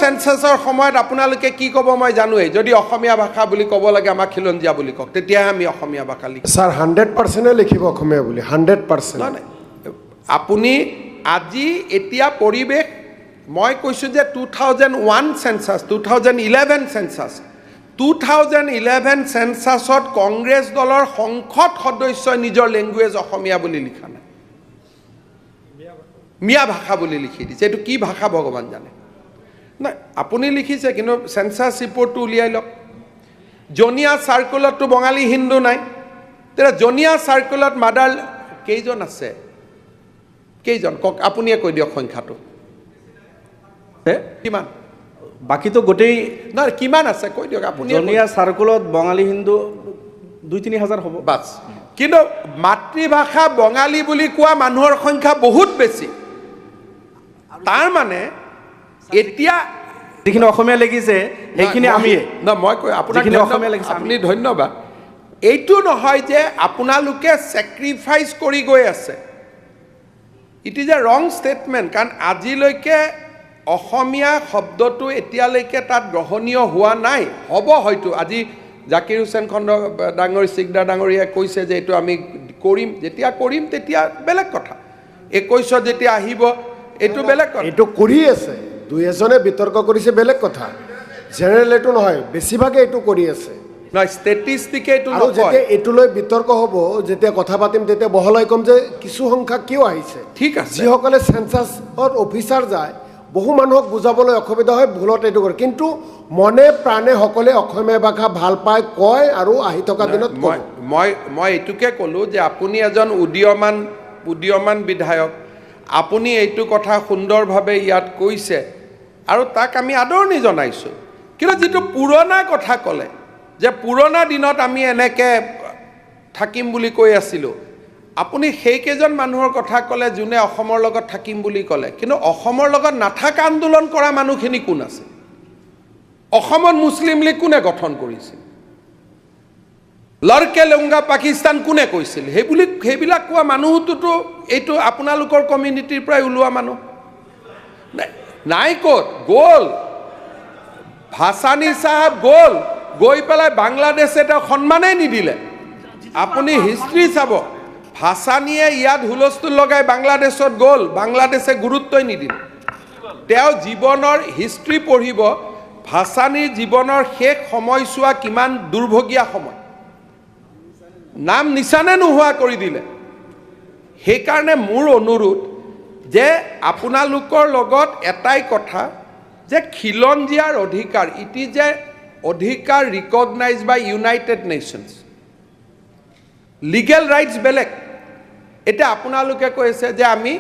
চেঞ্চাছৰ সময়ত আপোনালোকে কি ক'ব মই জানোৱেই। যদি অসমীয়া ভাষা বুলি ক'ব লাগে, আমাক খিলঞ্জীয়া বুলি কওক, তেতিয়াহে আমি অসমীয়া ভাষা লিখিম। ছাৰ, 100%-এ লিখিব অসমীয়া বুলি, 100%। নহয়, নহয়। আপুনি আজি এতিয়া পৰিৱেশ, মই কৈছোঁ যে 2001 census, 2011 census, 2011 চেঞ্চাছত কংগ্ৰেছ দলৰ সংসদ সদস্যই নিজৰ লেংগুৱেজ অসমীয়া বুলি লিখা নাই, মিয়া ভাষা বুলি লিখি দিছে। এইটো কি ভাষা ভগৱান জানে। নাই, আপুনি লিখিছে, কিন্তু চেঞ্চাছ ৰিপৰ্টটো উলিয়াই লওক। জনিয়া চাৰ্কুলততো বঙালী হিন্দু নাই। তেতিয়া জনিয়া চাৰ্কুলত মাদাৰ কেইজন আছে? কেইজন কওক, আপুনিয়ে কৈ দিয়ক সংখ্যাটো। কিমান? বাকীতো গোটেই নহয়, কিমান আছে কৈ দিয়ক আপুনি। জনিয়া চাৰ্কুলত বঙালী হিন্দু 2-3 হাজাৰ হ'ব। বাছ, কিন্তু মাতৃভাষা বঙালী বুলি কোৱা মানুহৰ সংখ্যা বহুত বেছি। তাৰ মানে এতিয়া যিখিনি অসমীয়া লিখিছে, সেইখিনি আমিয়ে। ন, মই কৈ আপোনাক যিখিনি ধন্যবাদ। অসমীয়া লিখিছে। আপুনি ধন্যবাদ। এইটো নহয় যে আপোনালোকে ছেক্ৰিফাইচ কৰি গৈ আছে, it is a wrong statement। কাৰণ আজিলৈকে অসমীয়া শব্দটো এতিয়ালৈকে তাত গ্ৰহণীয় হোৱা নাই, হ'ব হয়তো। আজি জাকিৰ হুছেইন খণ্ড ডাঙৰী, চিকদাৰ ডাঙৰীয়াই কৈছে যে এইটো আমি কৰিম। যেতিয়া কৰিম তেতিয়া বেলেগ কথা। 21ত যেতিয়া আহিব, এইটো বেলেগ কথা। এইটো কৰি আছে, দুই এজনে বিতৰ্ক কৰিছে, বেলেগ কথা। জেনেৰেল এইটো নহয়, বেছিভাগে এইটো কৰি আছে। নহয়, ষ্টেটিষ্টিকে এইটো আৰু নকয়। যেতিয়া এইটো লৈ বিতৰ্ক হ'ব, যেতিয়া কথা পাতিম, তেতিয়া বহলাই ক'ম যে কিছু সংখ্যা কিয় আহিছে। ঠিক আছে। যিসকলে চেঞ্চাছত অফিচাৰ যায়, বহু মানুহক বুজাবলৈ অসুবিধা হয়, ভুলত এইটো কৰে। কিন্তু মনে প্ৰাণে সকলোৱে অসমীয়া ভাষা ভাল পায়, কয় আৰু আহি থকা দিনত ক'ব। মই এইটোকে ক'লোঁ যে আপুনি এজন উদীয়মান বিধায়ক, আপুনি এইটো কথা সুন্দৰভাৱে ইয়াত কৈছে আৰু তাক আমি আদৰণি জনাইছোঁ। কিন্তু যিটো পুৰণা কথা ক'লে যে পুৰণা দিনত আমি এনেকৈ থাকিম বুলি কৈ আছিলোঁ, আপুনি সেইকেইজন মানুহৰ কথা ক'লে যোনে অসমৰ লগত থাকিম বুলি ক'লে। কিন্তু অসমৰ লগত নাথাকা আন্দোলন কৰা মানুহখিনি কোন আছে? অসমত মুছলিম লীগ কোনে গঠন কৰিছিল? लड़के लूंगा पाकिस्तान কোনে কৈছিল? সেইবুলি সেইবিলাক কোৱা মানুহটোতো এইটো আপোনালোকৰ কমিউনিটিৰ পৰাই ওলোৱা মানুহ। নাই, নাই, ক'ত গ'ল? ভাসানী চাহাব গ'ল, গৈ পেলাই বাংলাদেশে তেওঁক সন্মানেই নিদিলে। আপুনি হিষ্ট্ৰী চাব, ভাসানীয়ে ইয়াত হুলস্থুল লগাই বাংলাদেশত গ'ল, বাংলাদেশে গুৰুত্বই নিদিলে। তেওঁ জীৱনৰ হিষ্ট্ৰী পঢ়িব, ভাসানীৰ জীৱনৰ শেষ সময়ছোৱা কিমান দুৰ্ভগীয়া সময়, নাম নিচানে নোহোৱা কৰি দিলে। সেইকাৰণে মোৰ অনুৰোধ যে আপোনালোকৰ লগত এটাই কথা যে খিলঞ্জীয়াৰ অধিকাৰ, it is a অধিকাৰ recognise by United Nations, legal rights বেলেগ। এতিয়া আপোনালোকে কৈছে যে আমি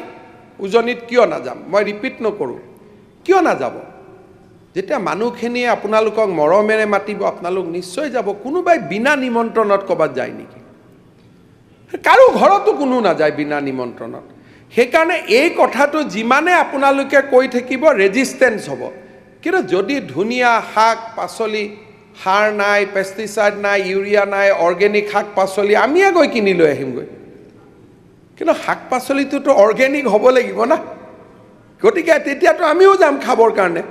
উজনিত কিয় নাযাম, মই ৰিপিট নকৰোঁ। কিয় নাযাব? যেতিয়া মানুহখিনিয়ে আপোনালোকক মৰমেৰে মাতিব, আপোনালোক নিশ্চয় যাব। কোনোবাই বিনা নিমন্ত্ৰণত ক'ৰবাত যায় নেকি? কাৰো ঘৰতো কোনো নাযায় বিনা নিমন্ত্ৰণত। সেইকাৰণে এই কথাটো যিমানে আপোনালোকে কৈ থাকিব, ৰেজিষ্টেঞ্চ হ'ব। কিন্তু যদি ধুনীয়া শাক পাচলি, সাৰ নাই, পেষ্টিচাইড নাই, ইউৰিয়া নাই, অৰ্গেনিক শাক পাচলি আমিয়ে গৈ কিনি লৈ আহিমগৈ। কিন্তু শাক পাচলিটোতো অৰ্গেনিক হ'ব লাগিব না। গতিকে তেতিয়াতো আমিও যাম খাবৰ কাৰণে।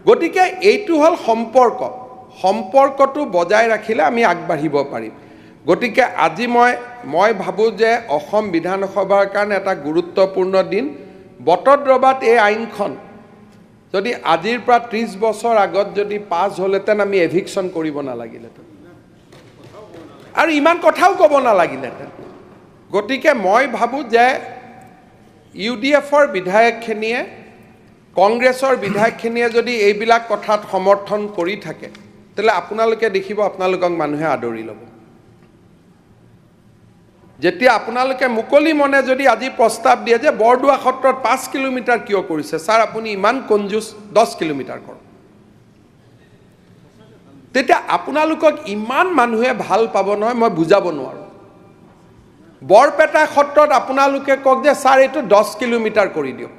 গতিকে এইটো হ'ল সম্পৰ্ক। সম্পৰ্কটো বজাই ৰাখিলে আমি আগবাঢ়িব পাৰিম। গতিকে আজি মই ভাবোঁ যে অসম বিধানসভাৰ কাৰণে এটা গুৰুত্বপূৰ্ণ দিন। বটদ্ৰৱাত এই আইনখন যদি আজিৰ পৰা 30 বছৰ আগত যদি পাছ হ'লহেঁতেন, আমি এভিকশ্যন কৰিব নালাগিলেহেঁতেন আৰু ইমান কথাও ক'ব নালাগিলেহেঁতেন। গতিকে মই ভাবোঁ যে ইউ ডি এফৰ বিধায়কখিনিয়ে, কংগ্ৰেছৰ বিধায়কখিনিয়ে যদি এইবিলাক কথাত সমৰ্থন কৰি থাকে, তেতিয়াহ'লে আপোনালোকে দেখিব আপোনালোকক মানুহে আদৰি ল'ব। যেতিয়া আপোনালোকে মুকলি মনে যদি আজি প্ৰস্তাৱ দিয়ে যে বৰদোৱা সত্ৰত 5 কিলোমিটাৰ কিয় কৰিছে ছাৰ, আপুনি ইমান কঞ্জুচ, 10 কিলোমিটাৰ কৰক, তেতিয়া আপোনালোকক ইমান মানুহে ভাল পাব নহয়, মই বুজাব নোৱাৰোঁ। বৰপেটা সত্ৰত আপোনালোকে কওক যে ছাৰ, এইটো 10 কিলোমিটাৰ কৰি দিয়ক,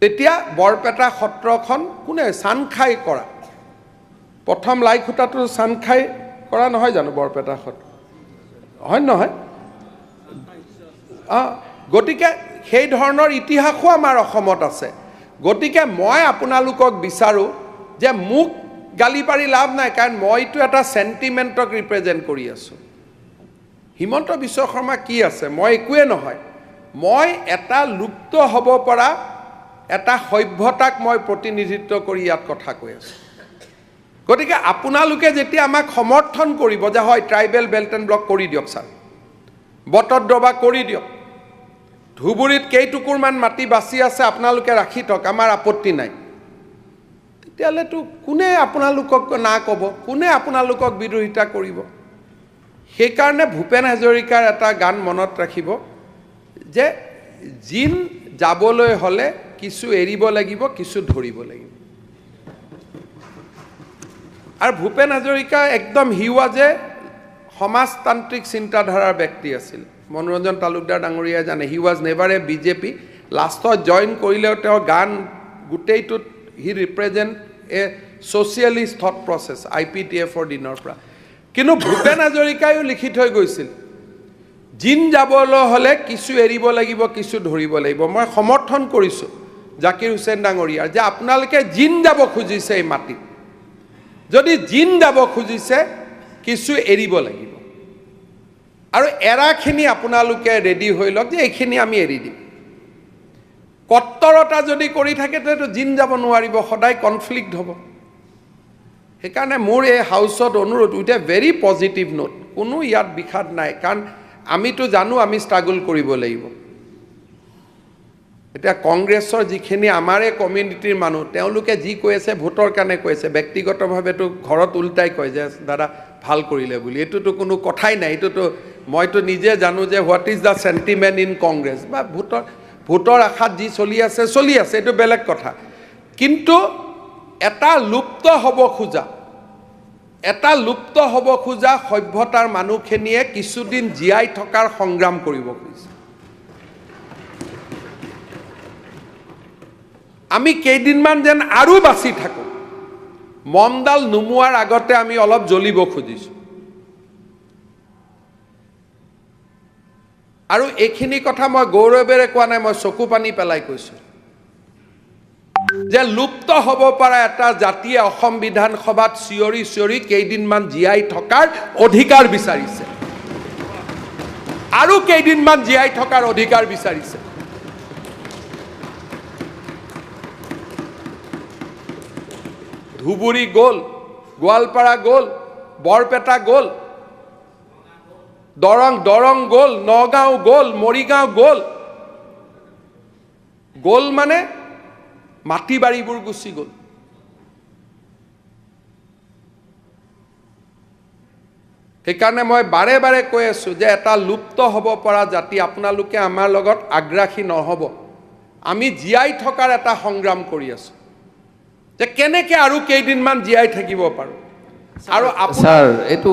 তেতিয়া বৰপেটা সত্ৰখন কোনে চান খাই কৰা, প্ৰথম লাই খুঁটাটো চান খাই কৰা নহয় জানো বৰপেটা সত্ৰ? হয় নহয়? গতিকে সেই ধৰণৰ ইতিহাসো আমাৰ অসমত আছে। গতিকে মই আপোনালোকক বিচাৰোঁ যে মোক গালি পাৰি লাভ নাই, কাৰণ মইতো এটা চেণ্টিমেণ্টক ৰিপ্ৰেজেণ্ট কৰি আছোঁ। হিমন্ত বিশ্ব শৰ্মা কি আছে? মই একোৱে নহয়। মই এটা লুপ্ত হ'ব পৰা এটা সভ্যতাক মই প্ৰতিনিধিত্ব কৰি ইয়াত কথা কৈ আছোঁ। গতিকে আপোনালোকে যেতিয়া আমাক সমৰ্থন কৰিব যে হয় ট্ৰাইবেল বেল্ট এণ্ড ব্লক কৰি দিয়ক ছাৰ, বটদ্ৰৱা কৰি দিয়ক, ধুবুৰীত কেইটুকুৰমান মাটি বাচি আছে আপোনালোকে ৰাখি থওক, আমাৰ আপত্তি নাই, তেতিয়াহ'লেতো কোনে আপোনালোকক না ক'ব, কোনে আপোনালোকক বিৰোধিতা কৰিব? সেইকাৰণে ভূপেন হাজৰিকাৰ এটা গান মনত ৰাখিব যে জিন যাবলৈ হ'লে কিছু এৰিব লাগিব, কিছু ধৰিব লাগিব। আৰু ভূপেন হাজৰিকা একদম হি ৱাজ এ সমাজতান্ত্ৰিক চিন্তাধাৰাৰ ব্যক্তি আছিল। মনোৰঞ্জন তালুকদাৰ ডাঙৰীয়াই জানে, he was never a BJP. লাষ্টত জইন কৰিলেও তেওঁৰ গান গোটেইটোত he represent a socialist thought process IPTFৰ দিনৰ পৰা। কিন্তু ভূপেন হাজৰিকায়ো লিখি থৈ গৈছিল, জিন যাবলৈ হ'লে কিছু এৰিব লাগিব, কিছু ধৰিব লাগিব। মই সমৰ্থন কৰিছোঁ জাকিৰ হুছেইন ডাঙৰীয়াৰ যে আপোনালোকে জিন যাব খুজিছে এই মাটিত, যদি জিন যাব খুজিছে কিছু এৰিব লাগিব, আৰু এৰাখিনি আপোনালোকে ৰেডি হৈ লওক যে এইখিনি আমি এৰি দিম। কট্টৰতা যদি কৰি থাকে তেতিয়াতো জিন যাব নোৱাৰিব, সদায় কনফ্লিক্ট হ'ব। সেইকাৰণে মোৰ এই হাউচত অনুৰোধ, with a very positive note, কোনো ইয়াত বিষাদ নাই, কাৰণ আমিতো জানো আমি ষ্ট্ৰাগল কৰিব লাগিব। এতিয়া কংগ্ৰেছৰ যিখিনি আমাৰে কমিউনিটিৰ মানুহ, তেওঁলোকে যি কৈ আছে ভোটৰ কাৰণে কৈ আছে, ব্যক্তিগতভাৱেতো ঘৰত উল্টাই কয় যে দাদা ভাল কৰিলে বুলি, এইটোতো কোনো কথাই নাই। এইটোতো মইতো নিজে জানো যে what is the sentiment in Congress, বা ভোটৰ আশাত যি চলি আছে চলি আছে, এইটো বেলেগ কথা। কিন্তু এটা লুপ্ত হ'ব খোজা, এটা লুপ্ত হ'ব খোজা সভ্যতাৰ মানুহখিনিয়ে কিছুদিন জীয়াই থকাৰ সংগ্ৰাম কৰিব খুজিছে। আমি কেইদিনমান যেন আৰু বাচি থাকোঁ, মমডাল নুমোৱাৰ আগতে আমি অলপ জ্বলিব খুজিছোঁ। আৰু এইখিনি কথা মই গৌৰৱেৰে কোৱা নাই, মই চকু পানী পেলাই কৈছোঁ যে লুপ্ত হ'ব পৰা এটা জাতিয়ে অসম বিধানসভাত চিঞৰি চিঞৰি কেইদিনমান জীয়াই থকাৰ অধিকাৰ বিচাৰিছে, আৰু কেইদিনমান জীয়াই থকাৰ অধিকাৰ বিচাৰিছে। ধুবুৰী গ'ল, গোৱালপাৰা গ'ল, বৰপেটা গ'ল, দৰং গ'ল, নগাঁও গ'ল, মৰিগাঁও গ'ল। গ'ল মানে মাটি বাৰীবোৰ গুচি গ'ল। সেইকাৰণে মই বাৰে বাৰে কৈ আছোঁ যে এটা লুপ্ত হ'ব পৰা জাতি, আপোনালোকে আমাৰ লগত আগ্ৰাসী নহ'ব। আমি জীয়াই থকাৰ এটা সংগ্ৰাম কৰি আছোঁ যে কেনেকৈ আৰু কেইদিনমান জীয়াই থাকিব পাৰোঁ। আৰু ছাৰ এইটো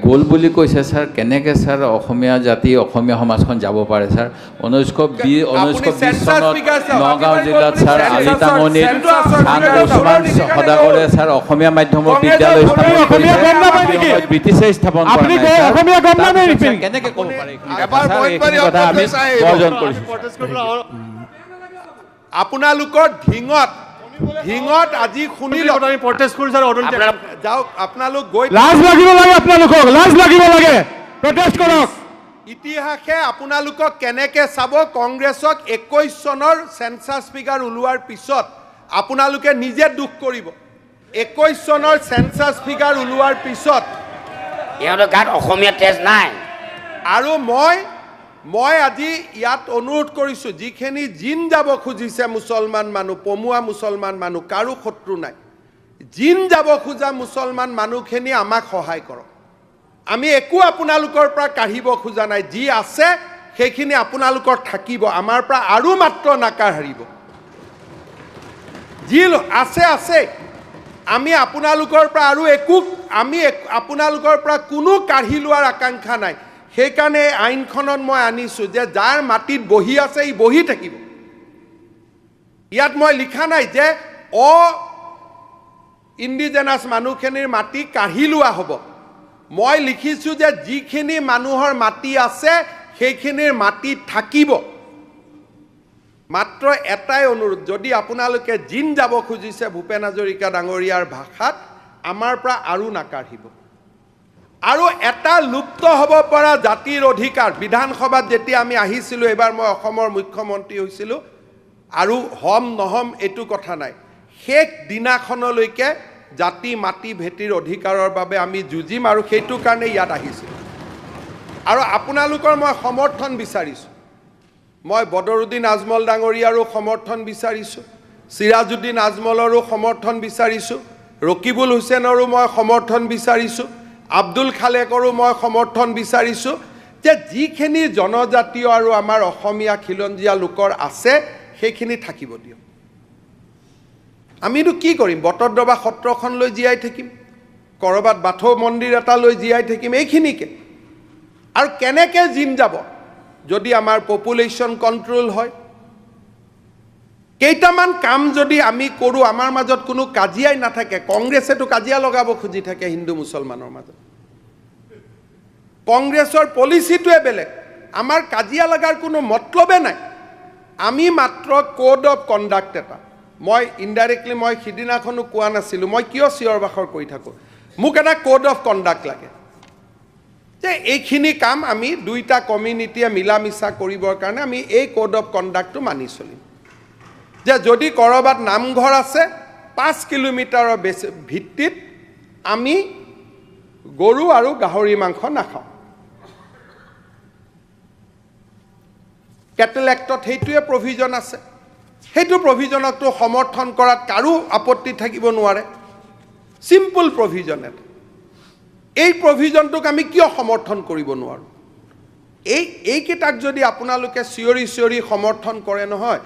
গ'ল বুলি কৈছে ছাৰ, কেনেকৈ ছাৰ অসমীয়া জাতি অসমীয়া সমাজখন যাব পাৰে ছাৰ? 1920 চনত নগাঁও জিলাত ছাৰ আলিটাঙনিত খান ওচমান সদাগৰে ছাৰ অসমীয়া মাধ্যমৰ বিদ্যালয় স্থাপন কৰিছে, ব্ৰিটিছে স্থাপন কৰা নাই। কেনেকৈ ক'ব পাৰে এইখিনি কথা? আমি বৰ্জন কৰিছোঁ। আপোনালোকৰ ঢিঙত আজি শুনিলক, যাওক আপোনালোক গৈ, লাজ লাগিব লাগে আপোনালোকক, লাজ লাগিব লাগে, প্ৰটেষ্ট কৰক। ইতিহাসে আপোনালোকক কেনেকে চাব? কংগ্ৰেছক 21 চনৰ চেঞ্চাছ ফিগাৰ ওলোৱাৰ পিছত আপোনালোকে নিজে দুখ কৰিব। 21 চনৰ চেঞ্চাছ ফিগাৰ ওলোৱাৰ পিছত ইহঁতৰ গাত অসমীয়া তেজ নাই। আৰু মই আজি ইয়াত অনুৰোধ কৰিছোঁ, যিখিনি জিন যাব খুজিছে মুছলমান মানুহ, পমুৱা মুছলমান মানুহ, কাৰো শত্ৰু নাই, জিন যাব খোজা মুছলমান মানুহখিনি আমাক সহায় কৰক। আমি একো আপোনালোকৰ পৰা কাঢ়িব খোজা নাই, যি আছে সেইখিনি আপোনালোকৰ থাকিব, আমাৰ পৰা আৰু মাত্ৰ নাকাঢ়িব। যি আছে আছে, আমি আপোনালোকৰ পৰা আৰু একো, আমি আপোনালোকৰ পৰা কোনো কাঢ়ি লোৱাৰ আকাংক্ষা নাই। সেইকাৰণে এই আইনখনত মই আনিছোঁ যে যাৰ মাটিত বহি আছে ই বহি থাকিব। ইয়াত মই লিখা নাই যে ইণ্ডিজেনাছ মানুহখিনিৰ মাটি কাঢ়ি লোৱা হ'ব। মই লিখিছোঁ যে যিখিনি মানুহৰ মাটি আছে সেইখিনিৰ মাটি থাকিব। মাত্ৰ এটাই অনুৰোধ, যদি আপোনালোকে জিন যাব খুজিছে ভূপেন হাজৰিকা ডাঙৰীয়াৰ ভাষাত, আমাৰ পৰা আৰু নাকাঢ়িব। আৰু এটা লুপ্ত হ'ব পৰা জাতিৰ অধিকাৰ, বিধানসভাত যেতিয়া আমি আহিছিলোঁ, এইবাৰ মই অসমৰ মুখ্যমন্ত্ৰী হৈছিলোঁ, আৰু হ'ম নহ'ম এইটো কথা নাই, শেষ দিনাখনলৈকে জাতি মাটি ভেটিৰ অধিকাৰৰ বাবে আমি যুঁজিম আৰু সেইটো কাৰণে ইয়াত আহিছিলোঁ। আৰু আপোনালোকৰ মই সমৰ্থন বিচাৰিছোঁ। মই বদৰুদ্দিন আজমল ডাঙৰীয়াৰো সমৰ্থন বিচাৰিছোঁ, চিৰাজুদ্দিন আজমলৰো সমৰ্থন বিচাৰিছোঁ, ৰকিবুল হুছেইনৰো মই সমৰ্থন বিচাৰিছোঁ, আব্দুল খালেকৰো মই সমৰ্থন বিচাৰিছোঁ যে যিখিনি জনজাতীয় আৰু আমাৰ অসমীয়া খিলঞ্জীয়া লোকৰ আছে সেইখিনি থাকিব দিয়ক। আমিনো কি কৰিম? বটদ্ৰৱা সত্ৰখন লৈ জীয়াই থাকিম, ক'ৰবাত বাথৌ মন্দিৰ এটা লৈ জীয়াই থাকিম, এইখিনিকে। আৰু কেনেকৈ জিম যাব যদি আমাৰ পপুলেশ্যন কণ্ট্ৰল হয়? কেইটামান কাম যদি আমি কৰোঁ, আমাৰ মাজত কোনো কাজিয়াই নাথাকে। কংগ্ৰেছেতো কাজিয়া লগাব খুজি থাকে হিন্দু মুছলমানৰ মাজত। কংগ্ৰেছৰ পলিচিটোৱে বেলেগ, আমাৰ কাজিয়া লগাৰ কোনো মতলবে নাই। আমি মাত্ৰ কোড অফ কণ্ডাক্ট এটা, মই ইনডাইৰেক্টলি মই সিদিনাখনো কোৱা নাছিলোঁ, মই কিয় চিঞৰ বাখৰ কৰি থাকোঁ, মোক এটা কোড অফ কণ্ডাক্ট লাগে যে এইখিনি কাম আমি দুইটা কমিউনিটিয়ে মিলা মিছা কৰিবৰ কাৰণে আমি এই কোড অফ কণ্ডাক্টটো মানি চলিম। যে যদি ক'ৰবাত নামঘৰ আছে 5 কিলোমিটাৰৰ বেছি ভিত্তিত আমি গৰু আৰু গাহৰি মাংস নাখাওঁ। কেটেল এক্টত সেইটোৱে প্ৰভিজন আছে, সেইটো প্ৰভিজনকতো সমৰ্থন কৰাত কাৰো আপত্তি থাকিব নোৱাৰে। চিম্পল প্ৰভিজন এটা, এই প্ৰভিজনটোক আমি কিয় সমৰ্থন কৰিব নোৱাৰোঁ? এইকেইটাক যদি আপোনালোকে চিঞৰি চিঞৰি সমৰ্থন কৰে নহয়,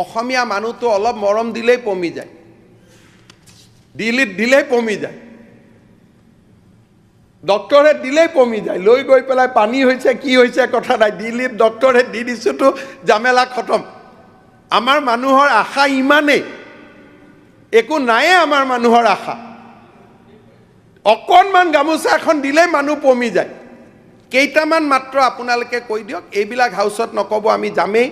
অসমীয়া মানুহটো অলপ মৰম দিলেই পমি যায়, দিল্লীত দিলেই পমি যায়, ডক্টৰে দিলেই পমি যায়, লৈ গৈ পেলাই পানী হৈছে কি হৈছে কথা নাই, দিল্লীত ডক্টৰে দি দিছোঁতো জামেলা খতম। আমাৰ মানুহৰ আশা ইমানেই, একো নাইয়ে আমাৰ মানুহৰ আশা। অকণমান গামোচা এখন দিলেই মানুহ পমি যায়। কেইটামান মাত্ৰ আপোনালোকে কৈ দিয়ক, এইবিলাক হাউচত নক'ব, আমি যামেই।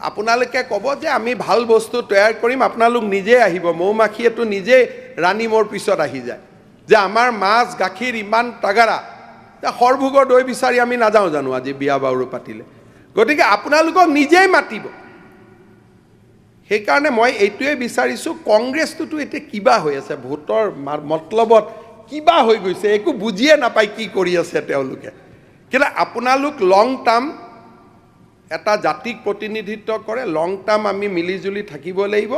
আপোনালোকে ক'ব যে আমি ভাল বস্তু তৈয়াৰ কৰিম, আপোনালোক নিজেই আহিব। মৌ মাখিয়েতো নিজেই ৰাণী মোৰ পিছত আহি যায় যে আমাৰ মাছ গাখীৰ ইমান তাগাৰা, সৰভোগৰ দৈ বিচাৰি আমি নাযাওঁ জানো আজি বিয়া বাৰু পাতিলে? গতিকে আপোনালোকক নিজেই মাতিব। সেইকাৰণে মই এইটোৱে বিচাৰিছোঁ, কংগ্ৰেছটোতো এতিয়া কিবা হৈ আছে, ভোটৰ মতলবত কিবা হৈ গৈছে, একো বুজিয়ে নাপায় কি কৰি আছে তেওঁলোকে। কিন্তু আপোনালোক লং টাৰ্ম এটা জাতিক প্ৰতিনিধিত্ব কৰে, লং টাৰ্ম আমি মিলিজুলি থাকিব লাগিব।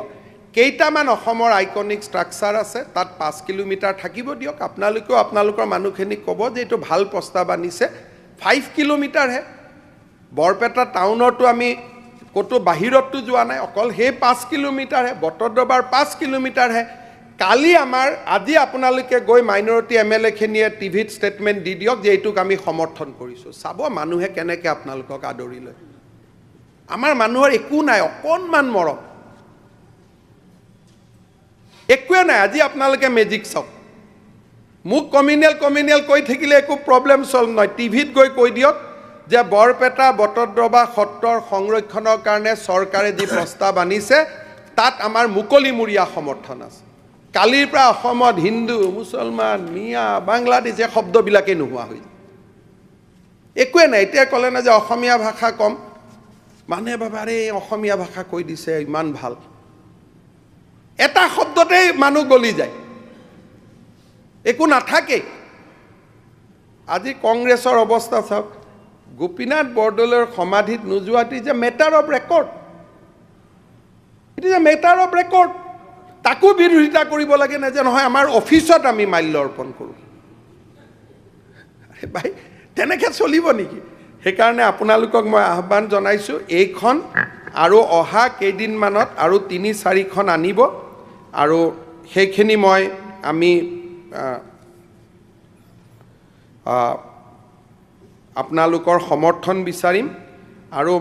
কেইটামান অসমৰ আইকনিক ষ্ট্ৰাকচাৰ আছে, তাত 5 কিলোমিটাৰ থাকিব দিয়ক। আপোনালোকেও আপোনালোকৰ মানুহখিনিক ক'ব যে এইটো ভাল প্ৰস্তাৱ আনিছে, 5 কিলোমিটাৰহে। বৰপেটা টাউনতো আমি ক'তো বাহিৰততো যোৱা নাই, অকল সেই 5 কিলোমিটাৰহে, বটদ্ৰৱাৰ 5 কিলোমিটাৰহে। কালি আমাৰ আজি আপোনালোকে গৈ মাইনৰিটি এম এল এখিনিয়ে টিভিত ষ্টেটমেণ্ট দি দিয়ক যে এইটোক আমি সমৰ্থন কৰিছোঁ। চাব মানুহে কেনেকৈ আপোনালোকক আদৰি লয়। আমাৰ মানুহৰ একো নাই, অকণমান মৰম একোৱে নাই। আজি আপোনালোকে মেজিক চাওক, মোক কমিউনেল কমিউনেল কৈ থাকিলে একো প্ৰব্লেম চল্ভ নহয়। টিভিত গৈ কৈ দিয়ক যে বৰপেটা বটদ্ৰৱা সত্ৰৰ সংৰক্ষণৰ কাৰণে চৰকাৰে যি প্ৰস্তাৱ আনিছে তাত আমাৰ মুকলিমূৰীয়া সমৰ্থন আছে। কালিৰ পৰা অসমত হিন্দু মুছলমান মিয়া বাংলাদেশ এই শব্দবিলাকেই নোহোৱা হৈ যায়, একোৱে নাই। এতিয়া ক'লে না যে অসমীয়া ভাষা কম, মানুহে ভাবে আৰে অসমীয়া ভাষা কৈ দিছে ইমান ভাল, এটা শব্দতেই মানুহ গলি যায়, একো নাথাকেই। আজি কংগ্ৰেছৰ অৱস্থা চাওক, গোপীনাথ বৰদলৈৰ সমাধিত নোযোৱাটো is a matter of record, it is a matter of record. তাকো বিৰোধিতা কৰিব লাগে নে যে নহয় আমাৰ অফিচত আমি মাল্য অৰ্পণ কৰোঁ? আৰে ভাই, তেনেকৈ চলিব নেকি? সেইকাৰণে আপোনালোকক মই আহ্বান জনাইছোঁ, এইখন আৰু অহা কেইদিনমানত আৰু 3-4খন আনিব, আৰু সেইখিনি মই আমি আপোনালোকৰ সমৰ্থন বিচাৰিম। আৰু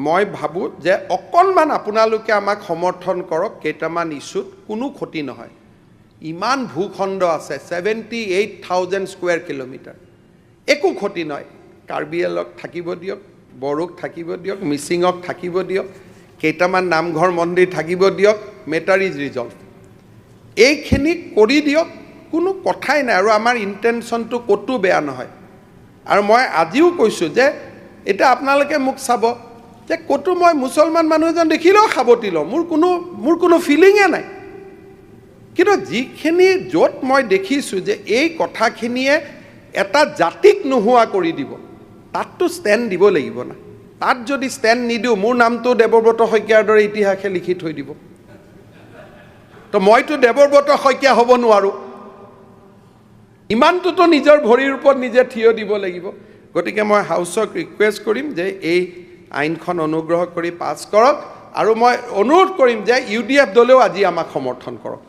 মই ভাবোঁ যে অকণমান আপোনালোকে আমাক সমৰ্থন কৰক কেইটামান ইছ্যুত, কোনো ক্ষতি নহয়। ইমান ভূখণ্ড আছে, 78,000 স্কুৱেৰ কিলোমিটাৰ, একো ক্ষতি নহয়। কাৰ্বি আলক থাকিব দিয়ক, বড়োক থাকিব দিয়ক, মিচিঙক থাকিব দিয়ক। কেইটামান নামঘৰ মন্দিৰ থাকিব দিয়ক, matter is resolve. এইখিনি কৰি দিয়ক, কোনো কথাই নাই। আৰু আমাৰ ইণ্টেনশ্যনটো ক'তো বেয়া নহয়। আৰু মই আজিও কৈছোঁ যে এতিয়া আপোনালোকে মোক চাব যে ক'তো মই মুছলমান মানুহ এজন দেখিলেও সাৱটি লওঁ, মোৰ কোনো ফিলিঙে নাই। কিন্তু যিখিনি য'ত মই দেখিছোঁ যে এই কথাখিনিয়ে এটা জাতিক নোহোৱা কৰি দিব, তাততো ষ্টেণ্ড দিব লাগিব না। তাত যদি ষ্টেণ্ড নিদিওঁ, মোৰ নামটো দেৱব্ৰত শইকীয়াৰ দৰে ইতিহাসে লিখি থৈ দিব। তো মইতো দেৱব্ৰত শইকীয়া হ'ব নোৱাৰোঁ। ইমানটোতো নিজৰ ভৰিৰ ওপৰত নিজে থিয় দিব লাগিব। গতিকে মই হাউচক ৰিকুৱেষ্ট কৰিম যে এই আইনখন অনুগ্ৰহ কৰি পাছ কৰক আৰু মই অনুৰোধ কৰিম যে ইউ ডি এফ দলেও আজি আমাক সমৰ্থন কৰক।